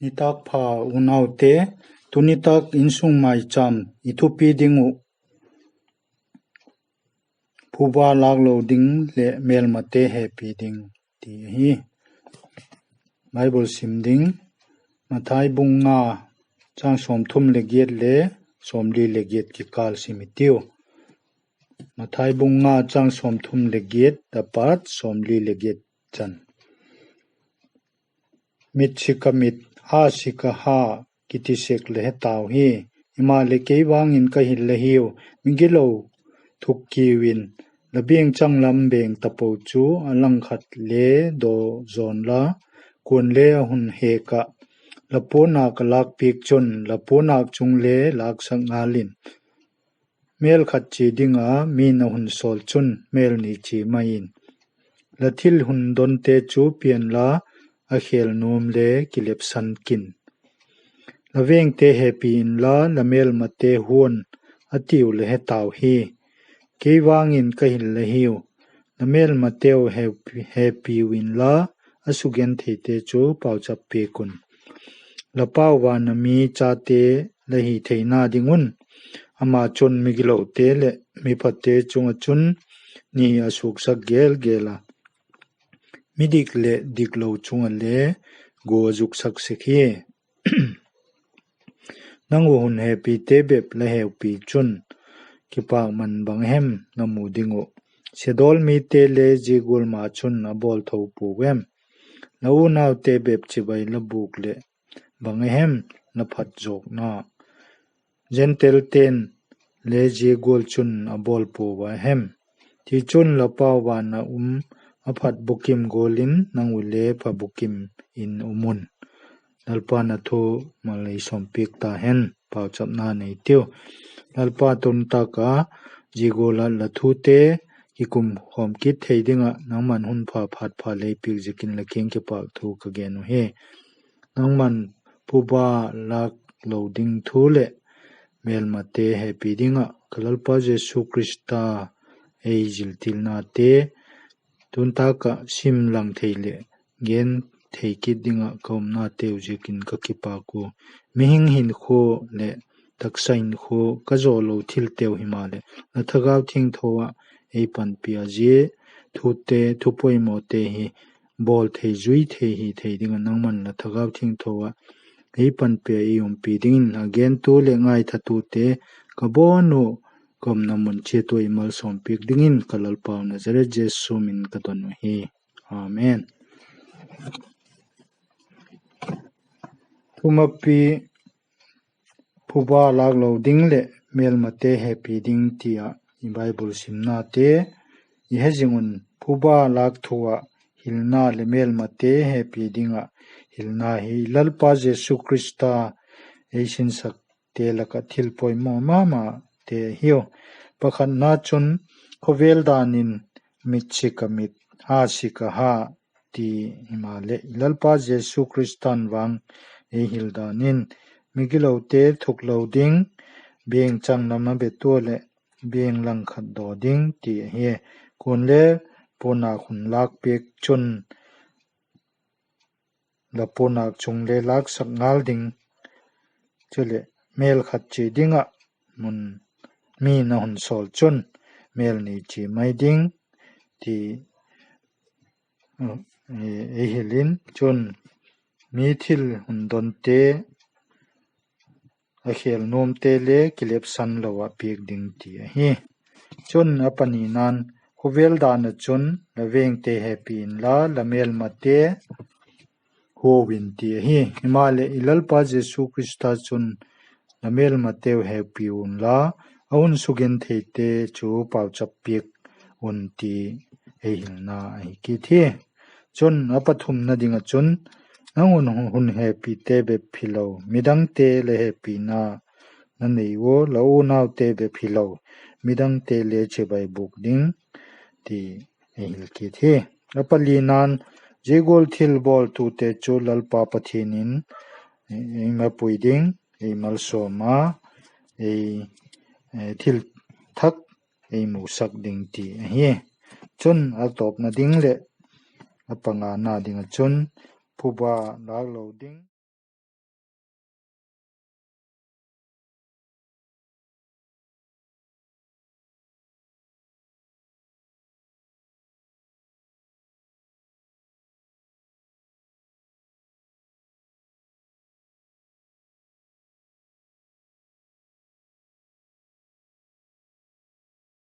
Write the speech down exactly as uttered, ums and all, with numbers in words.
Nitâk pha unaute, tu nitâk insung maicham i thupi ding uh, phuba lâk lo ding leh mêlmate hepi ding ti ahi. Bible sim ding, Mathai bung nga, châng sawmthum leh giat le sawmli leh giat kikâl sim i tiu. Mathai bung nga, châng sawmthum leh giat a pat sawmli leh giat chan. Mit sik ah mit, ha sik ah ha, kiti sek la he tau hi. Himaleh kei vang in ka hil la hiu, migilo thuk kiu in, la biangchang lam beng tapo chu a langkhat le daw zawn la, kuale a hun hek ah, la puanâk a lâkpiak chun la puanâk chung le lâksak ngal in. Mêl khat chia ding a mi'n a hun sawl chun mêl ni chia mai in. La thil hun donte chu pian la, a khêl nuam le kilepsan kin. La vengte hepi inla, la mêlmate huan, a tiu la he tau hi. Kei vang in ka hil la hiu, la mêlmateu hepi, hepiu inla, a sugentheite chu pauchap piak un. La pau van a mi chate la hi theina ding un. Ama chun migilote leh miphate chung ah chun ni a suaksak gel gel a, midik leh diklo chung ah le gu a zuksak sek hi. Nang uh hun hepite bep la heupi chun, kipâkman bang hem na mu ding uh? Siadawl mite le zia gual ma chun a bawl tho puau em? La unaute bep chibai la bûk leh, bang a hem na phat zawkna? Gentileten le zia gual chun a bawl puau a hem? Tichun, la pau van a um a phat bukim gual in nang uh le pha bukim in um un. Lalpa'n a thu mal ei sawmpiak ta hen. Pauchapna nei tiu. Lalpa, tun tâk a zia gual ah la thute kikum khawm kit thei ding ah nangma'n hun pha phat pha lei piak ziakin la kiang kipâk thu ka gen uhi. Nangma'n phuba lâk lo ding thu leh mêlmate hepi ding ah ka Lalpa Jesu Khrista ei ziltilnate tun tâk ah sim lang thei leh gen thei kit ding ah ka umnateu ziakin ka kipâk ua. Mihing hinkhua leh taksa hinkhua ka zaw lo thilteu himaleh, la Thagau Thiangtho ah ei panpi a, zia thute, thu poimawte hi bawl thei, zui thei hi thei ding ah nangma'n la Thagau Thiangtho ah ei panpi a, ei umpi dingin a gentu leh ngaithatute ka bawn uh, ka umna mun chiat ua ei malsawmpiak dingin ka Lalpau Nazareth Jesu min ka don uhi. Amen. Thumapi, phuba lâk lo ding leh mêlmate hepi ding ti ah i Bible simnate i he zing un, phuba lâk thu ah hilna leh mêlmate hepi ding ah hilna hi Lalpa Jesu Khrista ei sinsakte lak ah thil poimaw ma mate ahiu. Pakhatna chun, khawvel dan in mit sik ah mit, ha sik ah ha ti himaleh, i Lalpa Jesu Khrista'n vang ei hil dan in, migilote thuk lo ding, biangchang lam a bêk tua leh biang langkhat daw ding ti ahi. Kuale puanâk hun lâkpiak chun la puanâk chung le lâksak ngal ding, chuleh mêl khat chia ding ah mun mi'n a hun sawl chun mêl ni chia mai ding ti ei hil in, chun mi thil hun donte, a khêl nuamte le kilepsan lo ah piak ding ti ahi. Chun a panina'n, khawvel dan ah chun la vengte hepi inla, la mêlmate huau in ti ahi. Himaleh i Lalpa Jesu Khrista chun, la mêlmateu hepi unla, a hun sugentheite chu pauchap piak un ti ei hilna ahi kit hi. Chun a pathumna ding ah chun, nang un hun hepite bep hilo, midangte le hepina na nei ua, la unaute bep hilo, midangte le chibai bûk ding ti ei hil kit hi. A palina'n, zia gual thil bawltute chu Lalpa Pathian in ei mapui ding, ei malsawm a, ei thil thak ei musak ding ti ahi. Chun a tawpna ding leh a pangana ding ah chun, phuba lâk lo ding